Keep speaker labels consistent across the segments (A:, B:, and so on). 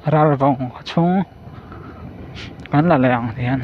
A: Ral vawng chhung kan la leh ang ti hian.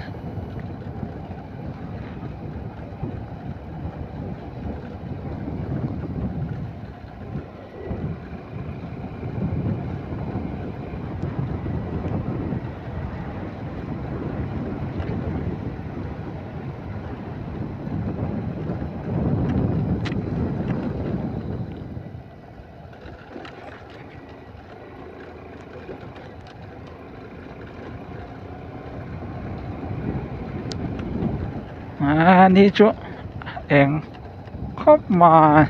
A: Aaa ni chu eng khawp mai.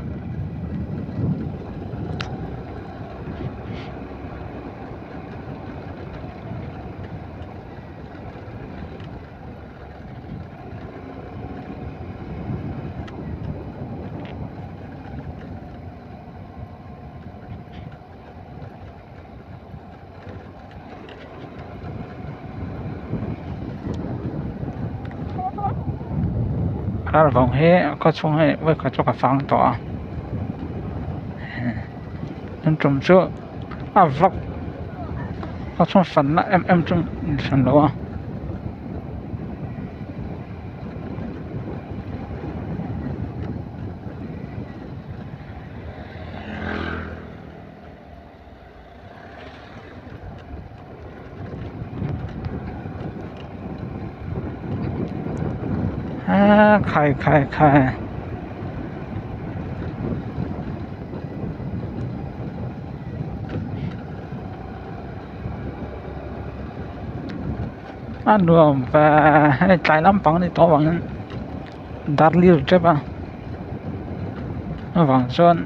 A: Ral vang hi khaw chhung hi vawikhat chu ka fang tawh a tun tum chu a vlog khaw chhung fanna em em chu ni hran lo a. Aaa khai khai khai. A nuam ve hei tlai lampang a ni tawh avangin darlir tep a avang chuan.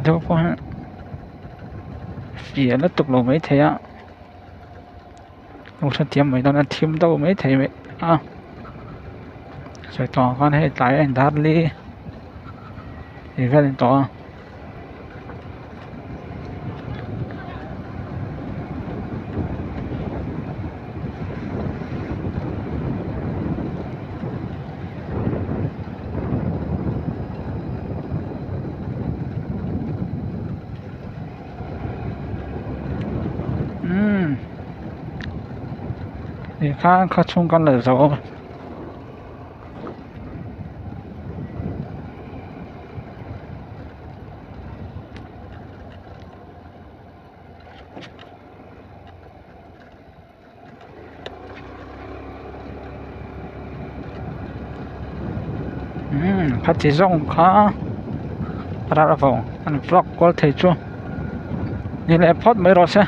A: Deuh pawh hi fiah lutuk lo maithei a lo hrethiam mai dawn a thim deuh maithei mai a sawi tawh ang khan hei tlai a in darli tih vel a ni tawh a. Umm tikhan khaw chhung kan la zo. Umm khati zawng kha ral vawng an vlog kual thei chu ni leh phawt mai rawh se.